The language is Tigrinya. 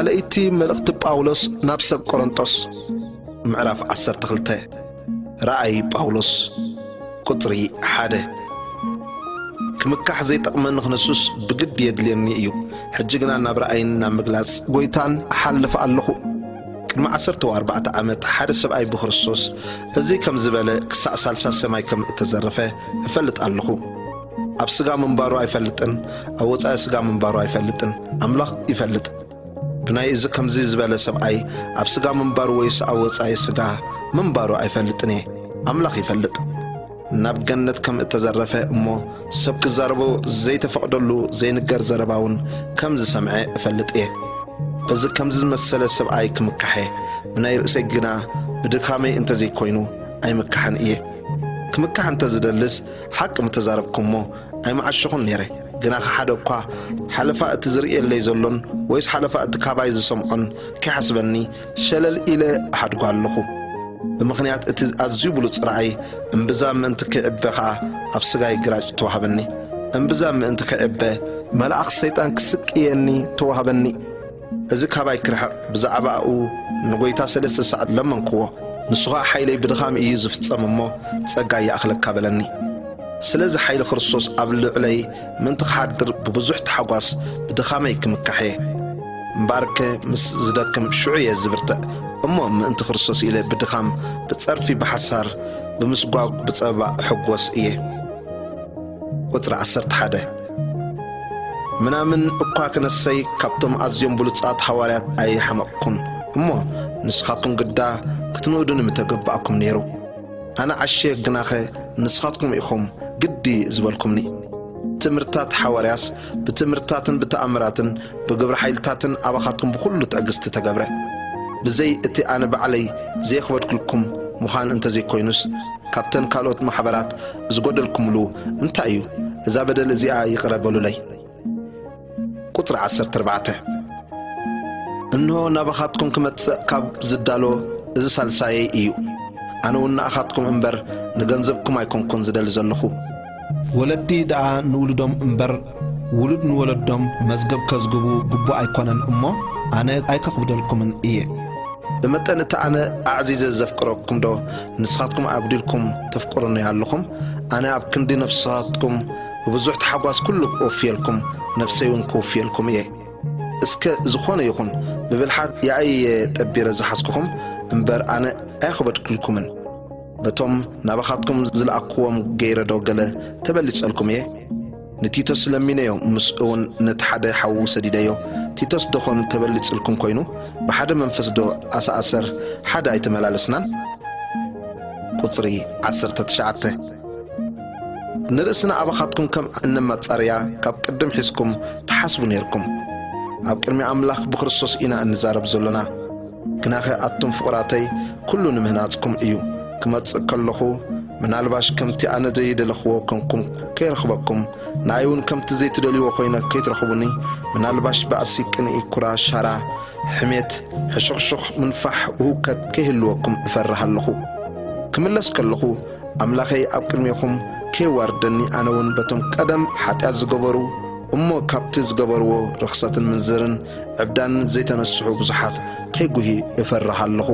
ካልኣይቲ መልእኽቲ ጳውሎስ ናብ ሰብ ቆሮንጦስ፣ ምዕራፍ ዓሰርተ ክልተ። ራእይ ጳውሎስ፣ ቁጽሪ ሓደ። ክምካሕ ዘይጠቕመኒ ክነሱስ ብግዲ የድልየኒ እዩ። ሕጂ ግና ናብ ራእይን ናብ ምግላጽ ጐይታን እሓልፍ ኣለኹ። ቅድሚ ዓሰርተ ኣርባዕተ ዓመት ሓደ ሰብኣይ ብክርስቶስ፣ እዚ ከም ዝበለ ክሳዕ ሳልሳ ሰማይ ከም እተዘረፈ እፈልጥ ኣለኹ። ኣብ ስጋ ምንባሩ ኣይፈልጥን፣ ኣብ ወጻኢ ስጋ ምንባሩ ኣይፈልጥን፣ ኣምላኽ ይፈልጥ። ብናይ እዚ ከምዚ ዝበለ ሰብኣይ ኣብ ስጋ ምንባሩ ወይስ ኣብ ወጻኢ ስጋ ምንባሩ ኣይፈልጥን እየ፣ ኣምላኽ ይፈልጥ። ናብ ገነት ከም እተዘረፈ እሞ ሰብ ክዛረቦ ዘይተፈቕደሉ ዘይንገር ዘረባ እውን ከም ዝሰምዐ እፈልጥ እየ። በዚ ከምዚ ዝመሰለ ሰብኣይ ክምካሕ እየ፣ ብናይ ርእሰይ ግና ብድካመይ እንተዘይኮይኑ ኣይምካሕን እየ። ክምካሕ እንተ ዝደልስ ሓቂ ምተዛረብኩ እሞ ኣይምዓሸኹን ነይረ። ግናኸ ሓደ እኳ ሓለፋ እቲ ዝርእየለይ ዘሎን ወይስ ሓለፋ እቲ ካባይ ዝሰምዖን ከይሓስበኒ ሸለል ኢለ እሓድጎ ኣለኹ። ብምኽንያት እቲ ኣዝዩ ብሉጽ ራእይ እምብዛ ምእንቲ ከይዕበ ኸኣ ኣብ ስጋይ ግራጭ ተዋህበኒ። እምብዛ ምእንቲ ከይዕበ መልኣኽ ሰይጣን ክስቅየኒ ተዋህበኒ። እዚ ካባይ ክርሕቕ ብዛዕባኡ ንጐይታ ሰለስተ ሳዕ ለመንክዎ። ንሱ ኸኣ ሓይለይ ብድኻም እዩ ዝፍጸም እሞ ጸጋ ይኣኽለካ በለኒ። ስለዚ ሓይሊ ክርስቶስ ኣብ ልዕለይ ምእንቲ ክሓድር ብብዙሕ ታሕጓስ ብድኻመይ ክምካሕ እየ። እምበኣርከ ምስ ዝደክም ሽዑ እየ ዝብርትዕ። እሞ ምእንቲ ክርስቶስ ኢለ ብድኻም፣ ብጸርፊ፣ ብሓሳር፣ ብምስጓግ፣ ብጸበባ እሕጎስ እየ። ቁጽሪ ዓሰርተ ሓደ። ምናምን እኳ ክነሰይ ካብቶም ኣዝዮም ብሉጻት ሃዋርያት ኣይሓመቕኩን። እሞ ንስኻትኩም ግዳ ክትንእዱኒ ምተገባእኩም ነይሩ። ኣነ ዓሽየ ግናኸ ንስኻትኩም ኢኹም ግዲ ዝበልኩምኒ። ትምህርትታት ሓዋርያስ ብትምህርትታትን ብተኣምራትን ብግብሪ ሓይልታትን ኣባኻትኩም ብኹሉ ትዕግስቲ ተገብረ። ብዘይ እቲ ኣነ ባዕለይ ዘየኽበድኩልኩም ምዃን እንተዘይኮይኑስ፣ ካብተን ካልኦት ማሕበራት ዝጎደልኩምሉ እንታይ እዩ? እዛ በደል እዚኣ ይቕረ በሉለይ። ቁጽሪ ዓሰርተ ኣርባዕተ። እንሆ ናባኻትኩም ክመጽእ ካብ ዝዳሎ እዚ ሳልሳየይ እዩ። ኣነ እውን ንኣኻትኩም እምበር ንገንዘብኩም ኣይኮንኩን ዝደሊ ዘለኹ። ወለዲ ደኣ ንውሉዶም እምበር ውሉድ ንወለዶም መዝገብ ከዝግቡ ግቡእ ኣይኮነን እሞ፣ ኣነ ኣይከኽብደልኩምን እየ። ብመጠን እቲ ኣነ ኣዕዚዘ ዘፍቅረኩም ዶ ንስኻትኩም ኣጉዲልኩም ተፍቅሩኒ ኣለኹም? ኣነ ኣብ ክንዲ ነፍስኻትኩም ብብዙሕ ታሕጓስ ኩሉ ክወፍየልኩም፣ ነፍሰይ እውን ክውፍየልኩም እየ። እስከ ዝኾነ ይኹን ብብልሓት ያእየ ጠቢረ ዝሓዝኩኹም እምበር ኣነ ኣየኽበድኩልኩምን። በቶም ናባኻትኩም ዝለኣክዎም ገይረ ዶ ገለ ተበሊጸልኩም እየ? ንቲቶስ ለሚነዮ፣ ምስ እውን ነቲ ሓደ ሓዉ ሰዲደዮ። ቲቶስ ደኾን ተበሊጽልኩም ኮይኑ፣ ብሓደ መንፈስ ዶ ኣሰኣሰር ሓደ ኣይተመላለስናን? ቁጽሪ ዓሰርተ ትሽዓተ። ንርእስና ኣባኻትኩም ከም እነማጻርያ ካብ ቅድም ሒዝኩም ትሓስቡ ነይርኩም። ኣብ ቅድሚ ኣምላኽ ብክርስቶስ ኢና እንዛረብ ዘሎና። ግናኸ ኣቱም ፍቑራተይ፣ ኩሉ ንምህናጽኩም እዩ። ክመጽእ ከለኹ፣ ምናልባሽ ከምቲ ኣነ ዘይደለኽዎ ኮንኩም ከይረኽበኩም፣ ንኣይ እውን ከምቲ ዘይትደልይዎ ኮይነ ከይትረኽቡኒ፣ ምናልባሽ ባእሲ፣ ቅንኢ፣ ኩራ፣ ሻራ፣ ሕሜት፣ ሕሹኽሹኽ፣ ምንፋሕ፣ ህውከት ከይህልወኩም እፈርህ ኣለኹ። ክምለስ ከለኹ፣ ኣምላኸይ ኣብ ቅድሜኹም ከየዋርደኒ፣ ኣነ እውን በቶም ቀደም ሓጢኣት ዝገበሩ እሞ ካብቲ ዝገበርዎ ርኽሰትን ምንዝርን ዕብዳንን ዘይተነስሑ ብዙሓት ከይጉሂ እፈርህ ኣለኹ።